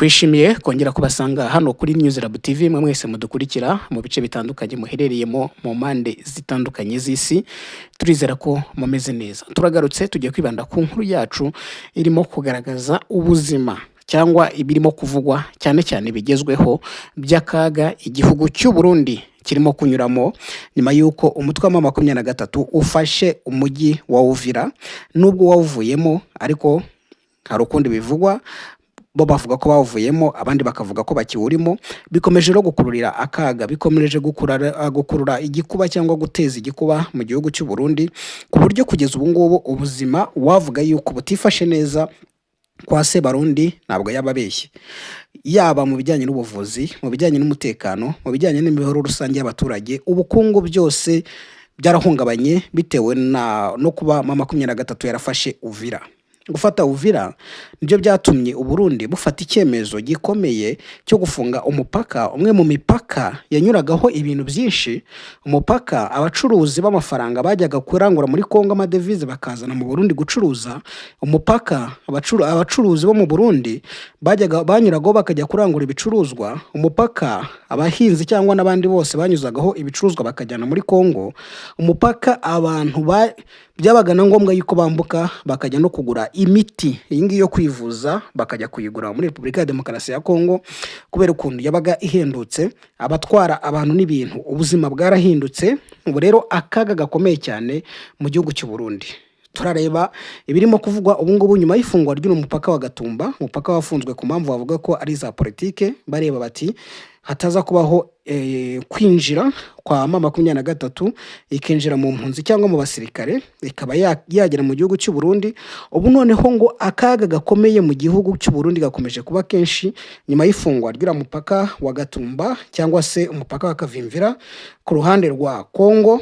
Twishimiye kongera kubasanga hano kuri News Lab TV, mwe mwese mudukurikira mu bice bitandukanye muherereyemo mu mpande zitandukanye z'isi. Turizera ko mumeze neza. Turagarutse, tugiye kwibanda ku nkuru yacu irimo kugaragaza ubuzima cyangwa ibirimo kuvugwa cyane cyane bigezweho by'akaga igihugu cy'u Burundi kirimo kunyuramo nyuma y'uko umutwe wa M23 ufashe umujyi wa Uvira. Nubwo wawuvuyemo, ariko hari ukundi bivugwa, bo bavuga ko bawuvuyemo, abandi bakavuga ko bakiwurimo. Bikomeje no gukururira akaga, bikomeje gukurura igikuba cyangwa guteza igikuba mu gihugu cy'u Burundi, ku buryo kugeza ubu ngubu ubuzima wavuga yuko butifashe neza kwa Sebarundi ntabwo yaba abeshye, yaba mu bijyanye n'ubuvuzi, mu bijyanye n'umutekano, mu bijyanye n'imibereho rusange y'abaturage, ubukungu, byose byarahungabanye bitewe no kuba M23 yarafashe Uvira. Gufata Uvira nibyo byatumye Uburundi bufata icyemezo gikomeye cyo gufunga umupaka, umwe mu mipaka yanyuragaho ibintu byinshi, umupaka abacuruzi b'amafaranga bajyaga kurangura muri Kongo amadevize bakazana mu Burundi gucuruza, umupaka abacuruzi bo mu Burundi bajyaga banyuragaho bakajya kurangura ibicuruzwa, umupaka abahinzi cyangwa n'abandi bose banyuzagaho ibicuruzwa bakajyana muri Kongo, umupaka abantu byabaga na ngombwa yuko bambuka bakajya no kugura imiti iyi ngiyi yo kwivuza, bakajya kuyigura muri Repubulika ya Demokarasi ya Kongo kubera ukuntu yabaga ihendutse. Abatwara abantu n'ibintu, ubuzima bwarahindutse. Ubu rero akaga gakomeye cyane mu gihugu cy'u Burundi. Turareba ibirimo kuvugwa ubu ngubu nyuma y'ifungwa ry'uno mupaka wa Gatumba, umupaka wafunzwe ku mpamvu bavuga ko ari iza politike, bareba bati hataza kubaho kwinjira kwa M23, ikinjira mu mpunzi cyangwa mu basirikare, ikaba yagera mu gihugu cy'u Burundi. Ubu noneho ngo akaga gakomeye mu gihugu cy'u Burundi gakomeje kuba kenshi nyuma y'ifungwa ry'uriya mupaka wa Gatumba cyangwa se umupaka wa Kavimvira ku ruhande rwa Kongo.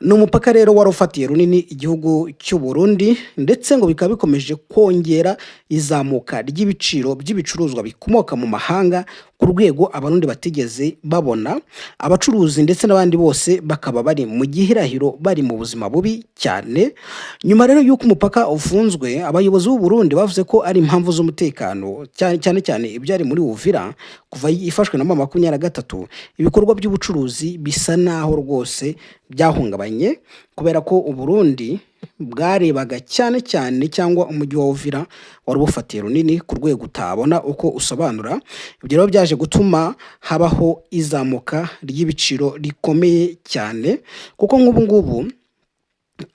Ni umupaka rero wari ufatiye runini igihugu cy'u Burundi, ndetse ngo bikaba bikomeje kongera izamuka ry'ibiciro by'ibicuruzwa bikomoka mu mahanga ku rwego Abarundi batigeze babona. Abacuruzi ndetse n'abandi bose bakaba bari mu gihirahiro, bari mu buzima bubi cyane. Nyuma rero y'uko umupaka ufunzwe, abayobozi b'u Burundi bavuze ko ari impamvu z'umutekano, cyane cyane cyane ibyari muri Uvira. Kuva ifashwe na M23, ibikorwa by'ubucuruzi bisa naho rwose byahungabanye, kubera ko u Burundi bwarebaga cyane cyane cyangwa umujyi wa Uvira wari ubufatiye runini ku rwego utabona uko usobanura. Ibyo rero byaje gutuma habaho izamuka ry'ibiciro rikomeye cyane, kuko nk'ubu ngubu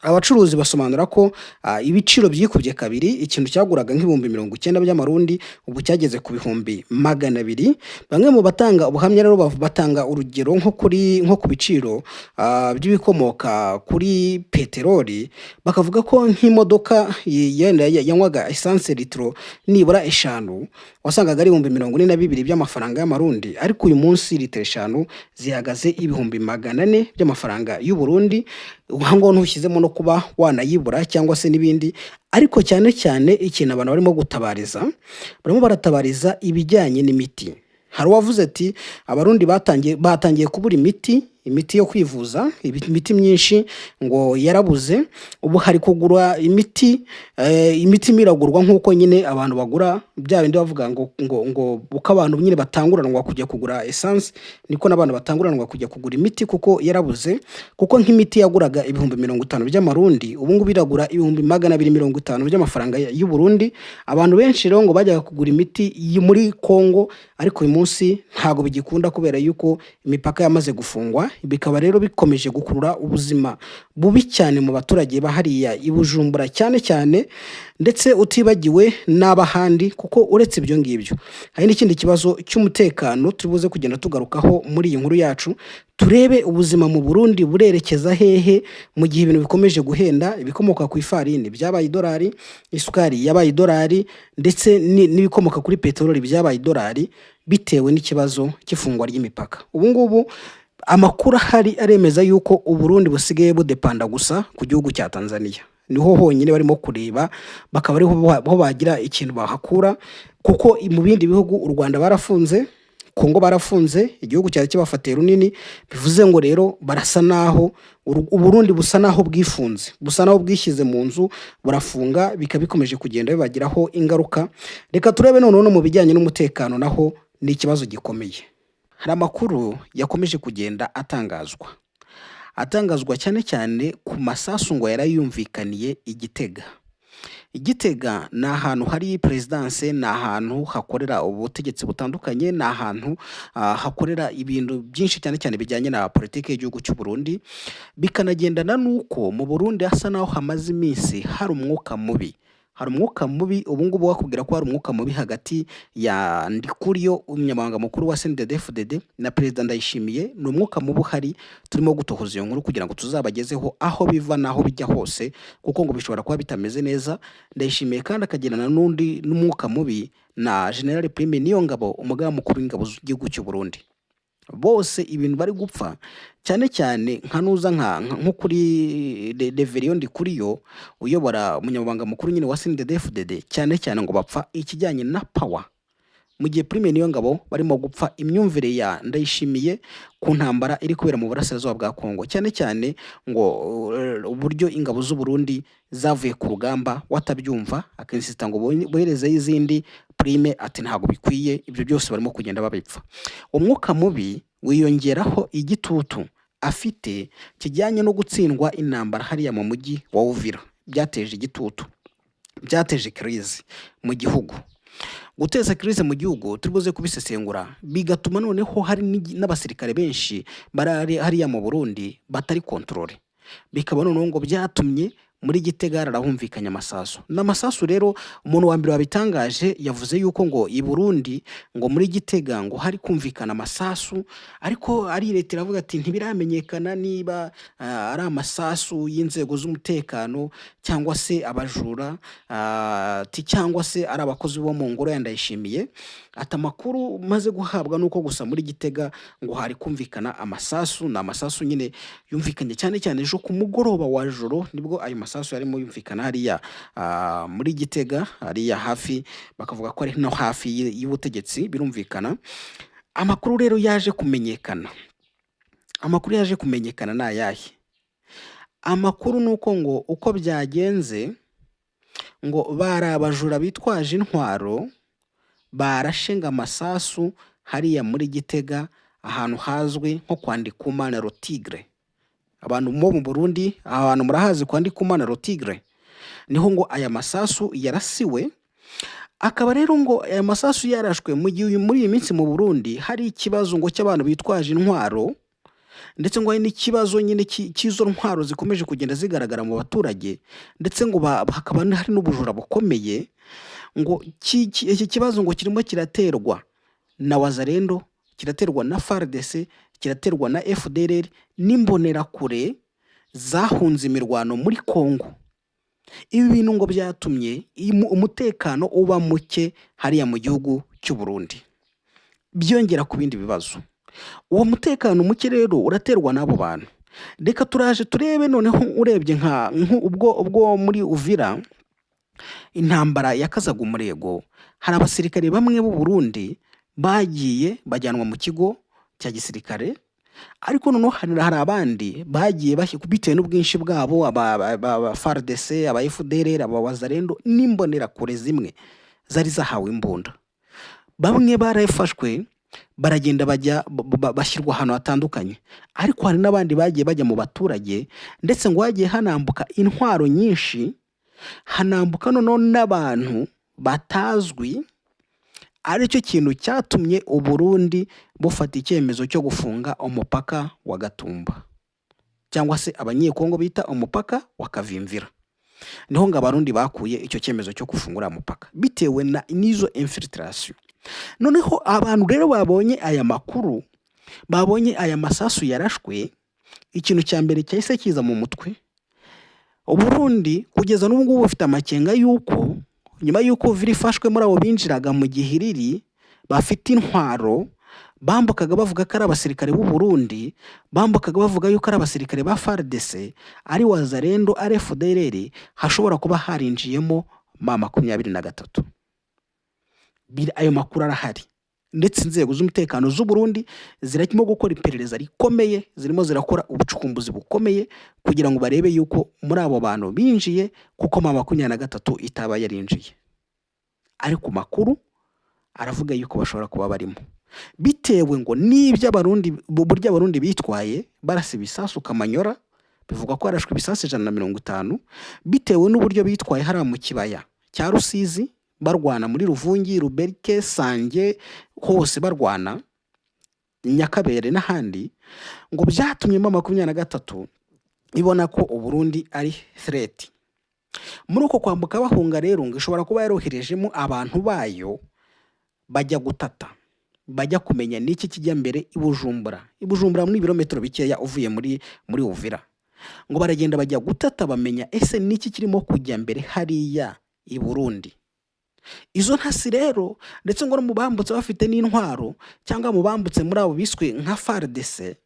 abacuruzi basobanura ko ibiciro byikubye kabiri. Ikintu cyaguraga nk'ibihumbi 90 by'amarundi ubu cyageze ku 200,000. Bamwe mu batanga ubuhamya rero batanga urugero nko ku biciro by'ibikomoka kuri peteroli, bakavuga ko nk'imodoka yenda yanywaga essence litiro nibura 5 wasangaga ari 42,000 by'amafaranga y'amarundi, ariko uyu munsi litiro 5 zihagaze 400,000 by'amafaranga y'u Burundi. Aho ngaho ntushyizemo no kuba wanayibura cyangwa se n'ibindi. Ariko cyane cyane ikintu abantu barimo gutabariza, barimo baratabariza ibijyanye n'imiti. Hari uwavuze ati Abarundi batangiye kubura imiti, imiti yo kwivuza, imiti myinshi ngo yarabuze. Ubu hari kugura imiti, imiti iragurwa nk'uko nyine abantu bagura bya bindi bavuga ngo uko abantu nyine batanguranwa kujya kugura essence, niko n'abantu batanguranwa kujya kugura imiti kuko yarabuze. Kuko nk'imiti yaguraga 50,000 by'amarundi, ubu ngubu iragura 250,000 by'amafaranga y'u Burundi. Abantu benshi rero ngo bajyaga kugura imiti muri Kongo, ariko uyu munsi ntabwo bigikunda kubera yuko imipaka yamaze gufungwa. Bikaba rero bikomeje gukurura ubuzima bubi cyane mu baturage ba hariya i Bujumbura cyane cyane, ndetse utibagiwe n'abahandi, kuko uretse ibyo ngibyo hari n'ikindi kibazo cy'umutekano turi buze kugenda tugarukaho muri iyi nkuru yacu. Turebe ubuzima mu Burundi burerekeza hehe mu gihe ibintu bikomeje guhenda. Ibikomoka ku ifarini byabaye idolari, isukari yabaye idolari, ndetse n'ibikomoka kuri peteroli byabaye idolari bitewe n'ikibazo cy'ifungwa ry'imipaka. Ubu ngubu amakuru ahari aremeza yuko Uburundi busigaye budepanda gusa ku gihugu cya Tanzania, niho honyine barimo kureba, bakaba ariho ho bagira ikintu bahakura, kuko mu bindi bihugu, u Rwanda barafunze, Kongo barafunze, igihugu cyari kibafatiye runini. Bivuze ngo rero barasa naho Uburundi busa naho bwifunze, busa naho bwishyize mu nzu burafunga, bikaba bikomeje kugenda bibagiraho ingaruka. Reka turebe noneho no mu bijyanye n'umutekano, naho ni ikibazo gikomeye. Hari amakuru yakomeje kugenda atangazwa cyane cyane ku masasu ngo yarayumvikaniye i Gitega. Igitega ni ahantu hari perezidanse, ni ahantu hakorera ubutegetsi butandukanye, ni ahantu hakorera ibintu byinshi cyane cyane bijyanye na politiki y'igihugu cy'u Burundi, bikanagendana n'uko mu Burundi hasa naho hamaze iminsi hari umwuka mubi. Hari umwuka mubi ubu ngubu, wakubwira ko hari umwuka mubi hagati ya Ndikuriyo, umunyamabanga mukuru wa CNDD-FDD, na Perezida Ndayishimiye. Ni umwuka mubi uhari. Turimo gutohoza iyo nkuru kugira ngo tuzabagezeho aho biva n'aho bijya hose, kuko ngo bishobora kuba bitameze neza. Ndayishimiye kandi akagirana n'undi n'umwuka mubi na General Prime Niyongabo, umugaba mukuru w'ingabo z'igihugu cy'u Burundi. Bose ibintu bari gupfa cyane cyane nka nuza nko kuri Reverien Ndikuriyo uyobora, umunyamabanga mukuru nyine wa CNDD-FDD, cyane cyane ngo bapfa ikijyanye na power, mu gihe Prime Niyongabo barimo gupfa imyumvire ya Ndayishimiye ku ntambara iri kubera mu burasirazuba bwa Kongo, cyane cyane ngo uburyo ingabo z'u Burundi zavuye ku rugamba, watabyumva akinsista ngo boherezeyo izindi. Prime ati ntabwo bikwiye. Ibyo byose barimo kugenda babipfa. Umwuka mubi wiyongeraho igitutu afite kijyanye no gutsindwa intambara hariya mu mujyi wa Uvira. Byateje igitutu, byateje crise mu gihugu. Guteza crise mu gihugu turi buze kubisesengura, bigatuma noneho hari n'abasirikare benshi bari hariya mu Burundi batari contrôlés. Bikaba noneho ngo byatumye muri Gitega harahumvikanye amasasu. N'amasasu rero, umuntu wa mbere wabitangaje yavuze yuko ngo i Burundi, ngo muri Gitega, ngo hari kumvikana amasasu, ariko ari leta iravuga ati ntibiramenyekana niba ari amasasu y'inzego z'umutekano cyangwa se abajura, ati cyangwa se ari abakozi bo mu ngoro ya Ndayishimiye. Ati amakuru maze guhabwa nuko gusa muri Gitega ngo hari kumvikana amasasu. Ni amasasu nyine yumvikanye cyane cyane ejo ku mugoroba wa joro, nibwo ayo masasu yarimo yumvikana hariya muri Gitega, hariya hafi, bakavuga ko ari no hafi y'ubutegetsi. Birumvikana, amakuru rero yaje kumenyekana, amakuru yaje kumenyekana ni ayahe? Amakuru ni uko ngo uko byagenze, ngo bari abajura bitwaje intwaro barashe ngo amasasu hariya muri Gitega, ahantu hazwi nko kwa Ndikumana le Tigre. Abantu bo mu Burundi, aha hantu murahazi, kwa Ndikumana le Tigre, niho ngo aya masasu yarasiwe. Akaba rero ngo aya masasu yarashwe mu gihe muri iyi minsi mu Burundi hari ikibazo ngo cy'abantu bitwaje intwaro, ndetse ngo hari n'ikibazo nyine cy'izo ntwaro zikomeje kugenda zigaragara mu baturage, ndetse ngo hakaba hari n'ubujura bukomeye. Ngo iki kibazo ngo kirimo kiraterwa na Wazalendo, kiraterwa na FARDC, kiraterwa na FDLR n'imbonerakure zahunze imirwano muri Congo. Ibi bintu ngo byatumye umutekano uba muke hariya mu gihugu cy'u Burundi, byiyongera ku bindi bibazo. Uwo mutekano muke rero uraterwa n'abo bantu. Reka turaje turebe noneho, urebye nka ubwo muri Uvira intambara yakazaga umurego, hari abasirikare bamwe b'u Burundi bagiye bajyanwa mu kigo cya gisirikare, ariko noneho hari abandi bagiye bitewe n'ubwinshi bwabo, aba FARDC, aba FDLR, aba Wazalendo n'imbonerakure zimwe zari zahawe imbunda, bamwe barafashwe baragenda bajya bashyirwa ahantu hatandukanye, ariko hari n'abandi bagiye bajya mu baturage, ndetse ngo hagiye hanambuka intwaro nyinshi, hanambuka noneho n'abantu batazwi, aricyo kintu cyatumye Uburundi bufata icyemezo cyo gufunga umupaka wa Gatumba, cyangwa se Abanyekongo bita umupaka wa Kavimvira. Niho ngo Abarundi bakuye icyo cyemezo cyo gufungura mupaka bitewe na n'izo infiltration. Noneho abantu rero babonye aya makuru, babonye aya masasu yarashwe, ikintu cya mbere cyahise kiza mu mutwe, Uburundi kugeza n'ubu ngubu bufite amakenga y'uko nyuma y'uko Uvira ifashwe, muri abo binjiraga mu gihiriri bafite intwaro, bambukaga bavuga ko ari abasirikare b'u Burundi, bambukaga bavuga yuko ari abasirikare ba FARDC, ari Wazalendo, ari FDLR, hashobora kuba harinjiyemo M23. Ayo makuru arahari. Ndetse inzego z'umutekano z'u Burundi zirimo gukora iperereza rikomeye, zirimo zirakora ubucukumbuzi bukomeye kugira ngo barebe yuko muri abo bantu binjiye kuko M23 itaba yarinjiye. Ariko makuru aravuga yuko bashobora kuba barimo, bitewe ngo n'ibyo Abarundi, uburyo Abarundi bitwaye barasa ibisasu Kamanyora, bivugwa ko harashwe ibisasu 150, bitewe n'uburyo bitwaye hariya mu kibaya cya Rusizi barwana muri Ruvungi, Ruberike, Sange, hose barwana, Nyakabere n'ahandi, ngo byatumye M23 ibona ko Uburundi ari threat. Muri uko kwambuka bahunga rero, ngo ishobora kuba yaroherejemo abantu bayo bajya gutata, bajya kumenya n'iki kijya mbere i Bujumbura. I Bujumbura muri ibirometero bikeya uvuye muri Uvira. Ngo baragenda bajya gutata, bamenya ese n'iki kirimo kujya mbere hariya i Burundi. Izo ntasi rero, ndetse ngo no mu bambutse bafite n'intwaro, cyangwa mu bambutse muri abo biswe nka FARDC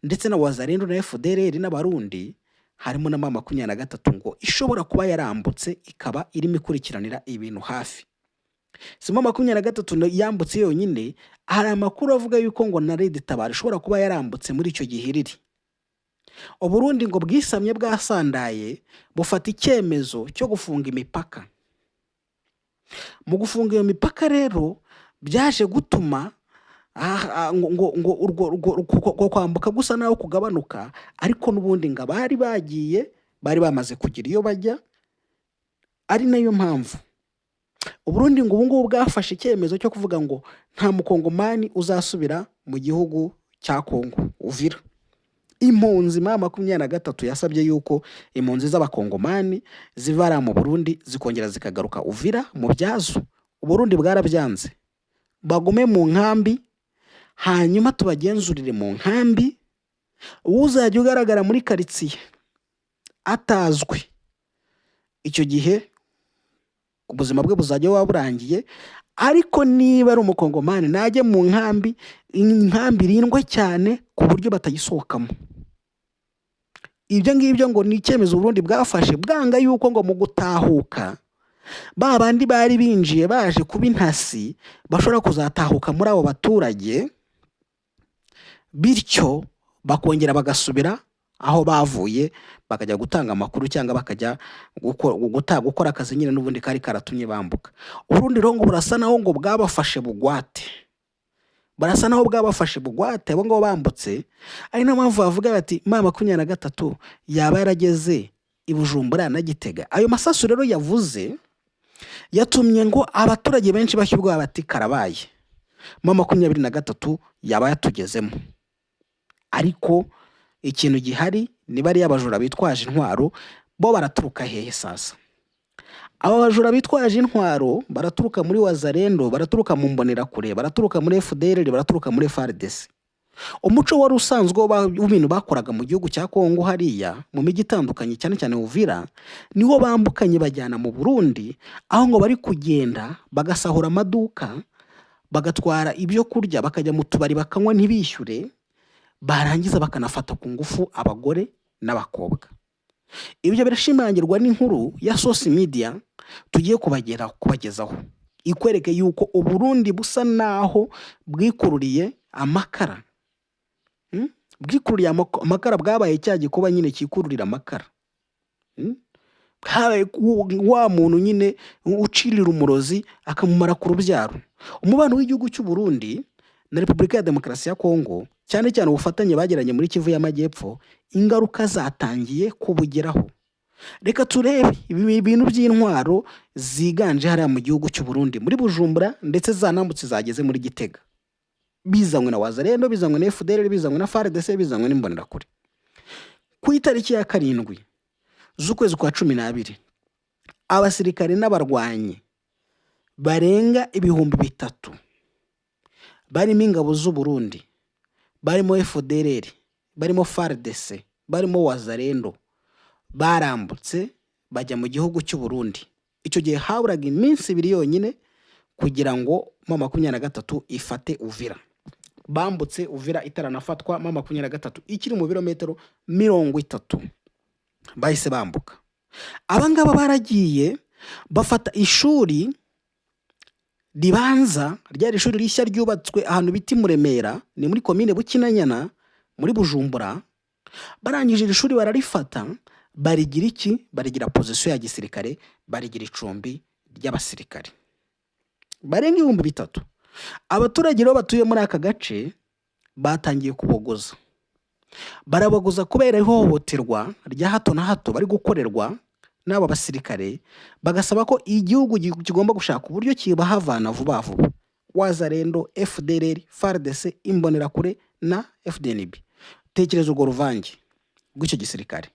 ndetse na Wazalendo na FDLR n'Abarundi, harimo na M23 ngo ishobora kuba yarambutse ikaba irimo ikurikiranira ibintu hafi. Si M23 yambutse yonyine, hari amakuru avuga yuko ngo na Red Tabara ishobora kuba yarambutse muri icyo gihiriri. Uburundi ngo bwisamye bwasandaye, bufata icyemezo cyo gufunga imipaka. Mu gufunga iyo mipaka rero, byaje gutuma ngo urwo kwambuka gusa naho kugabanuka, ariko n'ubundi ngo abari bagiye bari bamaze kugira iyo bajya. Ari nayo mpamvu Uburundi ngo ubu ngubu bwafashe icyemezo cyo kuvuga ngo nta mukongomani uzasubira mu gihugu cya Kongo Uvira. Impunzi, M23 yasabye yuko impunzi z'abakongomani ziva mu Burundi zikongera zikagaruka Uvira mu byazo. Uburundi bwarabyanze, bagume mu nkambi, hanyuma tubagenzurire mu nkambi. Uzajya ugaragara muri karitsiye atazwi, icyo gihe ubuzima bwe buzajya buba burangiye. Ariko niba ari umukongomani, najye mu nkambi, inkambi irindwe cyane ku buryo batayisohokamo. Ibyo ngibyo ngo ni icyemezo Uburundi bwafashe, bwanga yuko ngo mu gutahuka ba bandi bari binjiye baje kuba intasi bashobora kuzatahuka muri abo baturage, bityo bakongera bagasubira aho bavuye, bakajya gutanga amakuru cyangwa bakajya gukora akazi nyine n'ubundi kari karatumye bambuka. Uburundi rero ngo burasa naho ngo bwabafashe bugwate, barasa naho bwabafashe bugwate abo ngabo bambutse. Ari nayo mpamvu bavuga bati M23 yaba yarageze i Bujumbura na Gitega. Ayo masasu rero yavuze yatumye ngo abaturage benshi bashya ubwoba, bati karabaye, M23 yaba yatugezemo. Ariko ikintu gihari ni bariya bajura bitwaje intwaro, bo baraturuka hehe sasa? Aba bajura bitwaje intwaro baraturuka muri Wazalendo, baraturuka mu Mbonerakure, baraturuka muri FDLR, baraturuka muri FARDC. Umuco wari usanzwe w'ibintu bakoraga mu gihugu cya Kongo hariya mu mijyi itandukanye, cyane cyane Uvira, niwo bambukanye bajyana mu Burundi, aho ngo bari kugenda bagasahura amaduka, bagatwara ibyo kurya, bakajya mu tubari bakanywa ntibishyure, barangiza bakanafata ku ngufu abagore n'abakobwa. Ibyo birashimangirwa n'inkuru ya Source Media tugiye kubagezaho, ikwereke yuko Uburundi busa naho bwikururiye amakara. Bwikururiye amakara, bwabaye cya gikuba nyine cyikururira amakara. Bwabaye wa muntu nyine ucirira umurozi akamumara ku rubyaro. Umubano w'igihugu cy'u Burundi na Repubulika ya Demokarasi ya Kongo, cyane cyane ubufatanye bagiranye muri Kivu y'Amajyepfo, ingaruka zatangiye kubugeraho. Reka turebe ibi bintu by'intwaro ziganje hariya mu gihugu cy'u Burundi, muri Bujumbura, ndetse zanambutse zageze muri Gitega, bizanywe na Wazalendo, bizanywe na FDLR, bizanywe na FARDC, bizanywe n'Imbonerakure. Ku itariki ya 7 z'ukwezi kwa 12, abasirikare n'abarwanyi barenga 3000 barimo ingabo z'u Burundi, barimo FDLR, barimo FARDC, barimo Wazalendo, barambutse bajya mu gihugu cy'u Burundi. Icyo gihe haburaga iminsi 2 yonyine kugira ngo M23 ifate Uvira. Bambutse Uvira itaranafatwa, M23 ikiri mu birometero 30 bahise bambuka. Aba ngaba baragiye bafata ishuri Ribanza ryari ishuri rishya ryubatswe ahantu bita i Muremera, ni muri komine Bukinanyana muri Bujumbura. Barangije iri shuri bararifata, barigira iki? Barigira position ya gisirikare, barigira icumbi ry'abasirikare barenga 3000. Abaturage rero batuye muri aka gace batangiye kubogoza, barabogoza kubera ihohoterwa rya hato na hato bari gukorerwa n'aba basirikare, bagasaba ko igihugu kigomba gushaka uburyo kibahavana vuba vuba. Wazalendo, FDLR, FARDC, Imbonerakure na FDNB. Tekereza urwo ruvange rw'icyo gisirikare.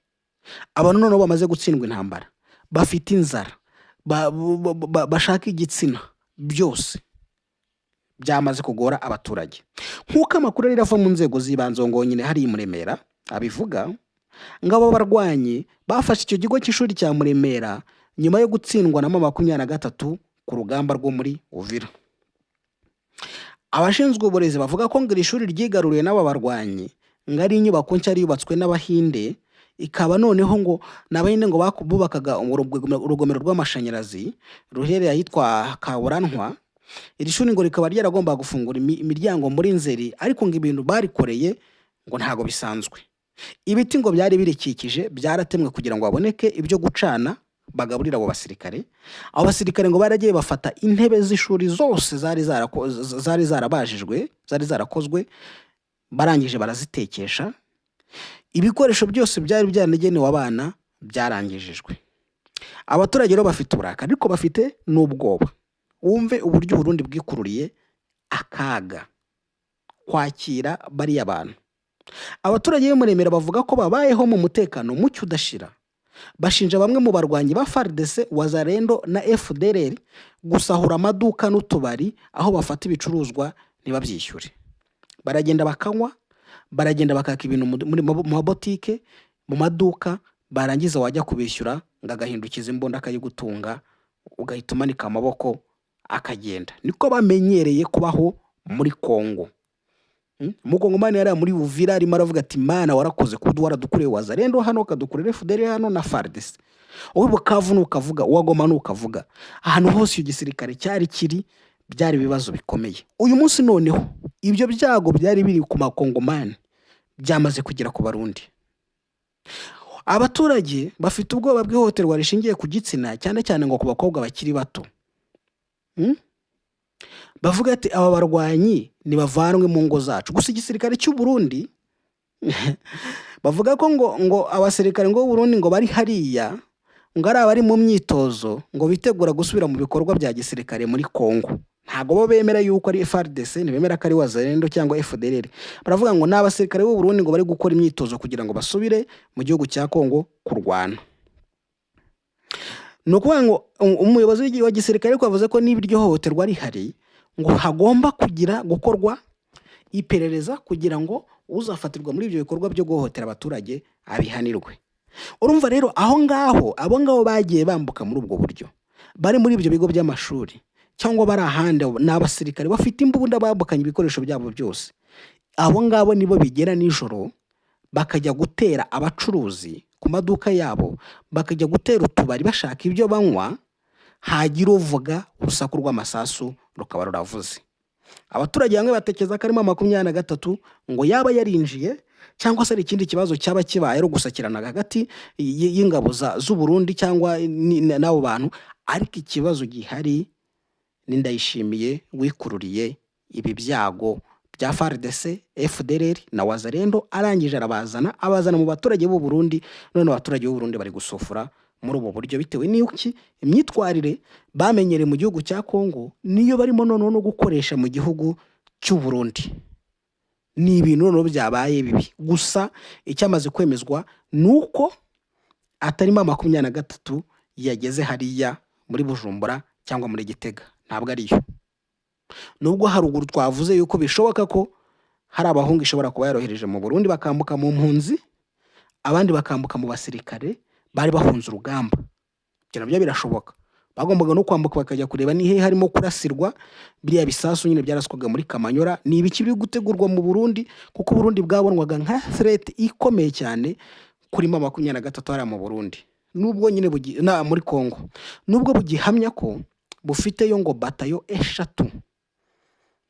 Abantu noneho bamaze gutsindwa intambara, bafite inzara, bashaka igitsina, byose byamaze kugora abaturage. Nk'uko amakuru rero ava mu nzego z'ibanze ngo nyine hari i Muremera abivuga, ngo abo barwanyi bafashe icyo kigo cy'ishuri cya Muremera nyuma yo gutsindwa na M23 ku rugamba rwo muri Uvira. Abashinzwe uburezi bavuga ko ngo iri shuri ryigaruriwe n'aba barwanyi ngo ari inyubako nshya yari yubatswe n'Abahinde, ikaba noneho ngo ni Abahinde ngo bubakaga urugomero rw'amashanyarazi ruherereye ahitwa Kaburantwa. Iri shuri ngo rikaba ryaragombaga gufungura imiryango muri Nzeri, ariko ngo ibintu barikoreye ngo ntago bisanzwe. Ibiti ngo byari birikikije byaratemwe kugira ngo haboneke ibyo gucana bagaburira abo basirikare. Abo basirikare ngo baragiye bafata intebe z'ishuri zose zari zarabajijwe, zari zarakozwe, barangije barazitekesha. Ibikoresho byose byari byaragenewe abana byarangijijwe. Abaturage rero bafite uburakari, ariko bafite n'ubwoba. Wumve uburyo Uburundi bwikururiye akaga kwakira bariya bantu. Abaturage b'i Muremera bavuga ko babayeho mu mutekano muke udashira. Bashinja bamwe mu barwanyi ba FARDC, Wazalendo na FDLR gusahura amaduka n'utubari, aho bafata ibicuruzwa ntibabyishyure. Baragenda bakanywa, baragenda bakaka ibintu mu mabotike, mu maduka, barangiza wajya kubishyura ngo agahindukiza imbunda akayigutunga, ugahita umanika amaboko akagenda. Niko bamenyereye kubaho muri Kongo. Umukongomani yari muri Uvira arimo aravuga ati: "Mana, warakoze kuba waradukoreye Wazalendo hano, ukadukorera FDLR hano na FARDC." Uw'i Bukavu nukavuga, uwa Goma nukavuga, ahantu hose icyo gisirikare cyari kiri byari ibibazo bikomeye. Uyu munsi noneho ibyo byago byari biri ku Makongomani byamaze kugera ku Barundi. Abaturage bafite ubwoba bw'ihohoterwa rishingiye ku gitsina, cyane cyane ngo ku bakobwa bakiri bato. Bavuga ati: "Aba barwanyi nibavanwe mu ngo zacu." Gusa igisirikare cy'u Burundi bavuga ko ngo abasirikare ngo b'u Burundi ngo bari hariya ngo ari abari mu myitozo, ngo bitegura gusubira mu bikorwa bya gisirikare muri Kongo. Ntabwo bo bemera yuko ari FARDC, ntibemera ko ari Wazalendo cyangwa FDLR. Baravuga ngo ni abasirikare b'u Burundi ngo bari gukora imyitozo kugira ngo basubire mu gihugu cya Kongo kurwana. Ni ukuvuga ngo umuyobozi wa gisirikare ariko yavuze ko niba iryo hohoterwa rihari, ngo hagomba kugira gukorwa iperereza kugira ngo uzafatirwa muri ibyo bikorwa byo guhohotera abaturage abihanirwe. Urumva rero aho ngaho, abo ngabo bagiye bambuka muri ubwo buryo, bari muri ibyo bigo by'amashuri cyangwa bari ahandi, ni abasirikare bafite imbunda bambukanye ibikoresho byabo byose. Abo ngabo nibo bigera nijoro bakajya gutera abacuruzi ku maduka yabo, bakajya gutera utubari bashaka ibyo banywa, hagira uvuga urusaku rw'amasasu rukaba ruravuze. Abaturage bamwe batekereza ko arimo 23 ngo yaba yarinjiye, cyangwa se ari ikindi kibazo cyaba kibaye ari ugusakirana hagati y'ingabo z'u Burundi cyangwa n'abo bantu. Ariko ikibazo gihari ni Ndayishimiye wikururiye ibi byago bya FARDC, FDLR na Wazalendo, arangije arabazana, abazana mu baturage b'u Burundi. None abaturage b'u Burundi bari gusufura muri ubu buryo bitewe n'iki? Imyitwarire bamenyereye mu gihugu cya Kongo niyo barimo noneho no gukoresha mu gihugu cy'u Burundi. Ni ibintu noneho byabaye bibi. Gusa icyamaze kwemezwa ni uko atarimo 23 yageze hariya muri Bujumbura cyangwa muri Gitega, ntabwo ariyo. Nubwo haruguru twavuze yuko bishoboka ko hari abahungu ishobora kuba yarohereje mu Burundi bakambuka mu mpunzi, abandi bakambuka mu basirikare bari bahunze urugamba. Ibyo nabyo birashoboka. Bagombaga no kwambuka bakajya kureba ni hehe harimo kurasirwa biriya bisasu nyine byaraswaga muri Kamanyora, ni ibiki biri gutegurwa mu Burundi, kuko Uburundi bwabonwaga nka threat ikomeye cyane kuri M23 hariya mu Burundi. Nubwo nyine muri Kongo, nubwo bugihamya ko Bufiteyo ngo batayo 3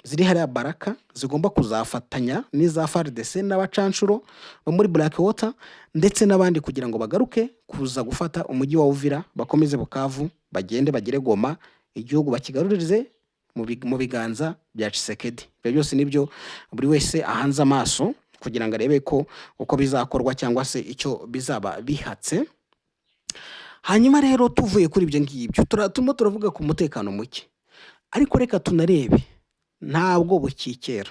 ziri hariya Baraka, zigomba kuzafatanya n'iza FARDC n'abacanshuro bo muri Blackwater ndetse n'abandi, kugira ngo bagaruke kuza gufata umujyi wa Uvira, bakomeze Bukavu, bagende bagere Goma, igihugu bakigarurize mu biganza bya Tshisekedi. Ibyo byose nibyo buri wese ahanze amaso kugira ngo arebe ko uko bizakorwa cyangwa se icyo bizaba bihatse. Hanyuma rero tuvuye kuri ibyo ngibyo, turimo turavuga ku mutekano muke, ariko reka tunarebe ntabwo bukikera.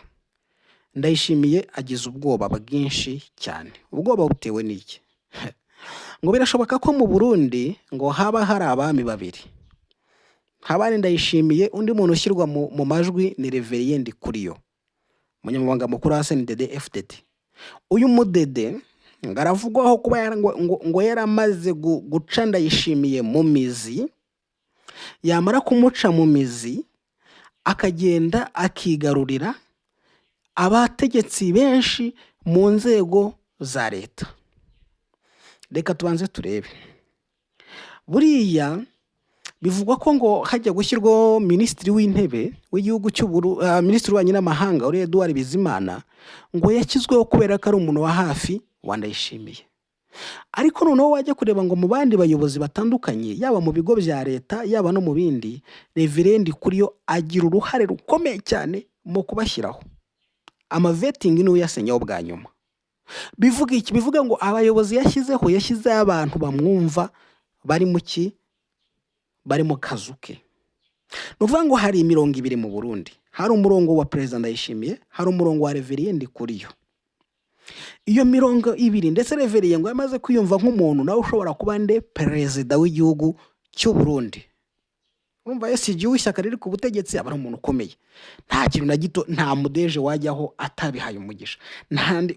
Ndayishimiye agize ubwoba bwinshi cyane. Ubwoba butewe n'iki? Ngo birashoboka ko mu Burundi ngo haba hari abami babiri. Haba hari Ndayishimiye, undi muntu ushyirwa mu majwi ni Reverien Ndikuriyo, umunyamabanga mukuru wa CNDD FDD. Uyu mudede ngo aravugwaho kuba ngo yaramaze guca Ndayishimiye mu mizi, yamara kumuca mu mizi akagenda akigarurira abategetsi benshi mu nzego za leta. Reka tubanze turebe. Buriya bivugwa ko ngo hajya gushyirwaho minisitiri w'intebe w'igihugu minisitiri w'ububanyi n'amahanga uri Edouard Bizimana, ngo yashyizweho kubera ko ari umuntu wa hafi wa Ndayishimiye. Ariko noneho wajya kureba ngo mu bandi bayobozi batandukanye, yaba mu bigo bya leta, yaba no mu bindi, Reverien Ndikuriyo agira uruhare rukomeye cyane mu kubashyiraho. Amavetting niwe uyasenyaho bwa nyuma. Bivuga iki? Bivuga ngo abayobozi yashyizeho, yashyizeho abantu bamwumva, bari mu ki? Bari mu kazu ke. Ni ukuvuga ngo hari imirongo ibiri mu Burundi. Hari umurongo wa Perezida Ndayishimiye, hari umurongo wa Reverien Ndikuriyo. Iyo mirongo ibiri, ndetse Reverien ngo yamaze kwiyumva nk'umuntu nawe ushobora kuba nde? Perezida w'igihugu cy'u Burundi. Urumva SG w'ishyaka riri ku butegetsi aba ari umuntu ukomeye. Nta kintu na gito, nta muDG wajyaho atabihaye umugisha.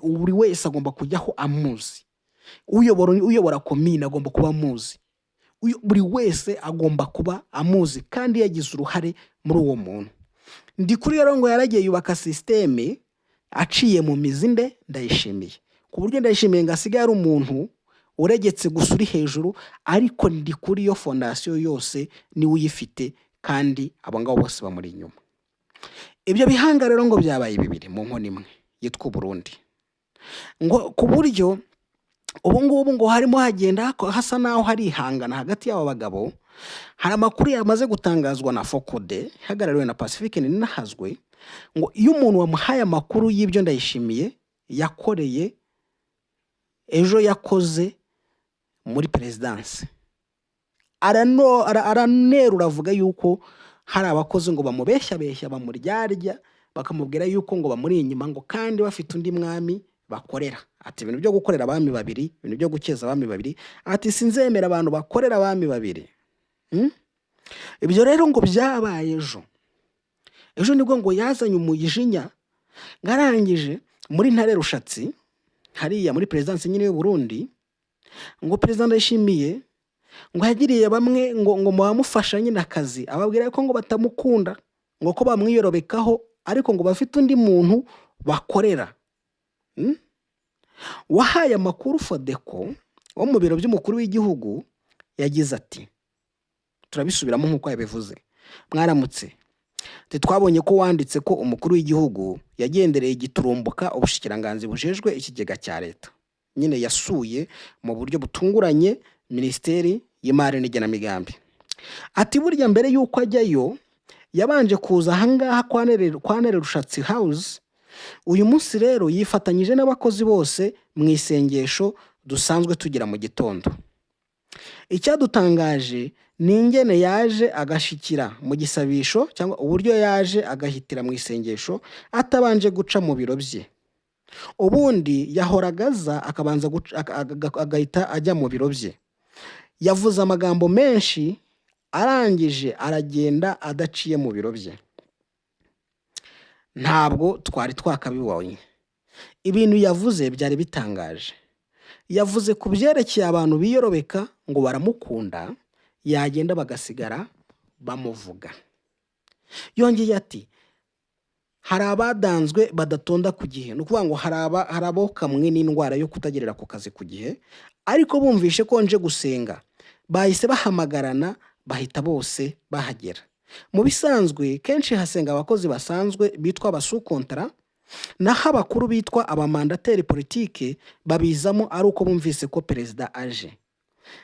Buri wese agomba kujyaho amuzi. Uyobora komine agomba kuba amuzi. Buri wese agomba kuba amuzi kandi yagize uruhare muri uwo muntu. Ndikuriyo rero ngo yaragiye yubaka système aciye mu mizi nde? Ndayishimiye. Ku buryo Ndayishimiye ngo asigaye ari umuntu uregetse gusa uri hejuru, ariko Ndikuriyo fondation yose niwe uyifite, kandi abo ngabo bose bamuri inyuma. Ibyo bihanga rero ngo byabaye bibiri mu nkono imwe yitwa Burundi. Ngo ku buryo ubu ngubu ngo harimo hagenda hasa naho hari ihangana hagati y'aba bagabo. Hari amakuru yamaze gutangazwa na FOCODE ihagarariwe na Pacifique Ninahazwe, ngo iyo umuntu wamuhaye amakuru y'ibyo Ndayishimiye yakoreye ejo, yakoze muri perezidansi, aranerura avuga yuko hari abakozi ngo bamubeshyabeshya, bamuryarya, bakamubwira yuko ngo bamuri inyuma, ngo kandi bafite undi mwami bakorera. Ati ibintu byo gukorera abami babiri, ibintu byo gukeza abami babiri, ati sinzemera abantu bakorera abami babiri. Ibyo rero ngo byabaye ejo. Ejo nibwo ngo yazanye umujinya, ngarangije muri Ntare Rushatsi hariya muri perezidansi nyine y'u Burundi, ngo Perezida Ndayishimiye ngo yagiriye bamwe ngo bamufasha nyine akazi, ababwira ko ngo batamukunda, ngo ko bamwiyorobekaho, ariko ngo bafite undi muntu bakorera. Wahaye amakuru FODECO wo mu biro by'umukuru w'igihugu yagize ati, turabisubiramo nk'uko yabivuze: "Mwaramutse, twabonye ko wanditse ko umukuru w'igihugu yagendereye giturumbuka ubushikiranganzi bujejwe ikigega cya leta." Nyine yasuye mu buryo butunguranye Minisiteri y'Imari n'Igenamigambi. Ati burya mbere y'uko ajyayo yabanje kuza ahangaha kwa Nere Rushatsi House. Uyu munsi rero yifatanyije n'abakozi bose mu isengesho dusanzwe tugira mu gitondo. Icyadutangaje ni ingene yaje agashikira mu gisabisho, cyangwa uburyo yaje agahitira mu isengesho atabanje guca mu biro bye. Ubundi yahoraga aza akabanza agahita ajya mu biro bye. Yavuze amagambo menshi, arangije aragenda adaciye mu biro bye. Ntabwo twari twakabibonye. Ibintu yavuze byari bitangaje. Yavuze ku byerekeye abantu biyorobeka ngo baramukunda, yagenda bagasigara bamuvuga. Yongeye ati hari abadanzwe badatonda ku gihe, ni ukuvuga ngo hari abokamwe n'indwara yo kutagerera ku kazi ku gihe, ariko bumvishe ko nje gusenga bahise bahamagarana, bahita bose bahagera. Mu bisanzwe kenshi hasenga abakozi basanzwe bitwa abasukontara, naho abakuru bitwa abamandataires politiques babizamo ari uko bumvise ko perezida aje.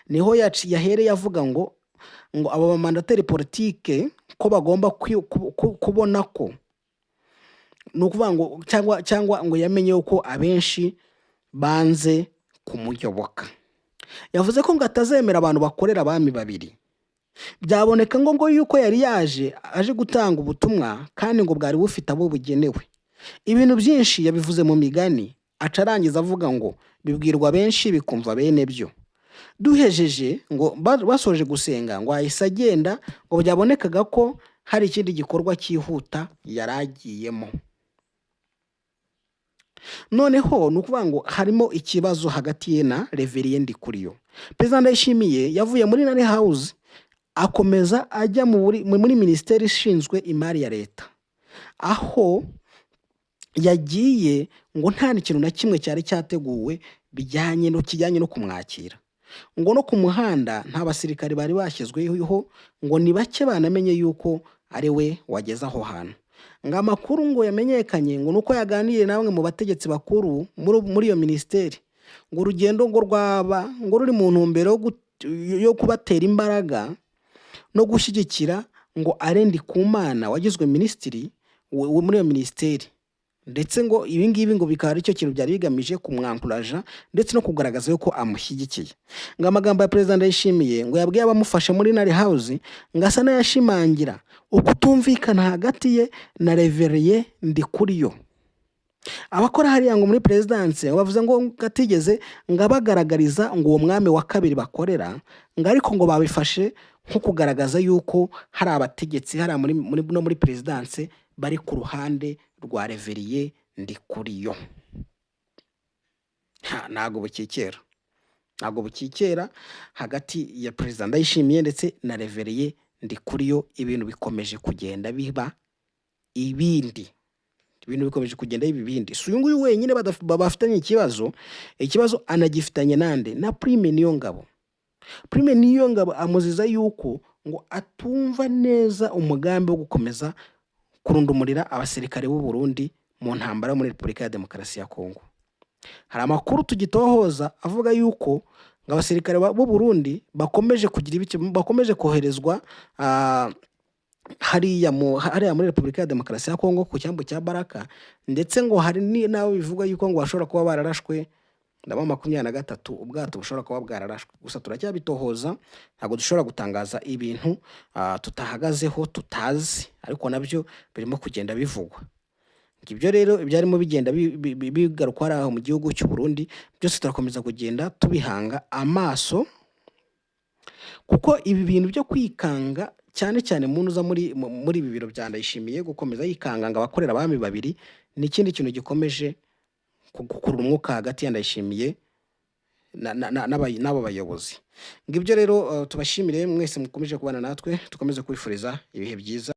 Niho yahereye avuga ngo abo bamandataires politiques ko bagomba kubona ko, ni ukuvuga ngo cyangwa ngo yamenye ko abenshi banze kumuyoboka. Yavuze ko ngo atazemera abantu bakorera abami babiri. Byaboneka ngo yuko yari yaje aje gutanga ubutumwa, kandi ngo bwari bufite abo bugenewe. Ibintu byinshi yabivuze mu migani, aca arangiza avuga ngo bibwirwa benshi bikumva bene byo. Duhejeje ngo basoje gusenga, ngo ahise agenda, ngo byabonekaga ko hari ikindi gikorwa cyihuta yari agiyemo. Noneho ni ukuvuga ngo harimo ikibazo hagati ye na Révérien Ndikuriyo. Perezida Ndayishimiye yavuye muri Ntare House, akomeza ajya muri minisiteri ishinzwe imari ya leta, aho yagiye ngo nta n'ikintu na kimwe cyari cyateguwe bijyanye no kijyanye no kumwakira. Ngo no ku muhanda nta basirikare bari bashyizweho, ngo ni bake banamenye yuko ari we wageze aho hantu. Ngo amakuru ngo yamenyekanye ngo nuko yaganiriye na bamwe mu bategetsi bakuru muri iyo minisiteri, ngo urugendo ngo rwaba ngo ruri mu ntumbero yo kubatera imbaraga no gushyigikira ngo Alain Ndikumana wagizwe minisitiri muri iyo minisiteri, ndetse ngo ibi ngibi ngo bikaba aricyo kintu byari bigamije kumwankuraja ndetse no kugaragaza yuko amushyigikiye. Ngo amagambo ya Perezida Ndayishimiye ngo yabwiye abamufasha muri Ntare House ngo asa n'ayashimangira ukutumvikana hagati ye na Révérien Ndikuriyo. Abakora hariya ngo muri perezidanse bavuze ngo atigeze ngo abagaragariza ngo uwo mwami wa kabiri bakorera, ngo ariko ngo babifashe nko kugaragaza yuko hari abategetsi hariya no muri perezidanse bari ku ruhande rwa Révérien Ndikuriyo. Ntabwo bukikera, ntabwo bukikera hagati ya Perezida Ndayishimiye ndetse na Révérien Ndikuriyo. Ibintu bikomeje kugenda biba ibindi, ibintu bikomeje kugenda biba ibindi. Si uyu nguyu wenyine bafitanye ikibazo. Ikibazo anagifitanye nande? Na Prime Niyongabo. Prime Niyongabo amuziza yuko ngo atumva neza umugambi wo gukomeza kurundumurira abasirikare b'u Burundi mu ntambara yo muri Repubulika ya Demokarasi ya Kongo. Hari amakuru tugitohoza avuga yuko ngo abasirikare b'u Burundi bakomeje kugira ibiki, bakomeje koherezwa hariya muri Repubulika ya Demokarasi ya Kongo ku cyambu cya Baraka, ndetse ngo hari n'abo bivugwa yuko ngo bashobora kuba bararashwe na M23, ubwato bushobora kuba bwararashwe. Gusa turacyabitohoza, ntabwo dushobora gutangaza ibintu tutahagazeho, tutazi, ariko nabyo birimo kugenda bivugwa. Ibyo rero ibyarimo bigenda bigarukwa hariya mu gihugu cy'u Burundi byose turakomeza kugenda tubihanga amaso, kuko ibi bintu byo kwikanga cyane cyane muntu uza muri ibi biro bya Ndayishimiye, gukomeza yikanga ngo abakorera abami babiri, ni ikindi kintu gikomeje gukurura umwuka hagati ya Ndayishimiye n'abo bayobozi. Ngibyo rero, tubashimire mwese mukomeje kubana natwe, dukomeze kwifuriza ibihe byiza.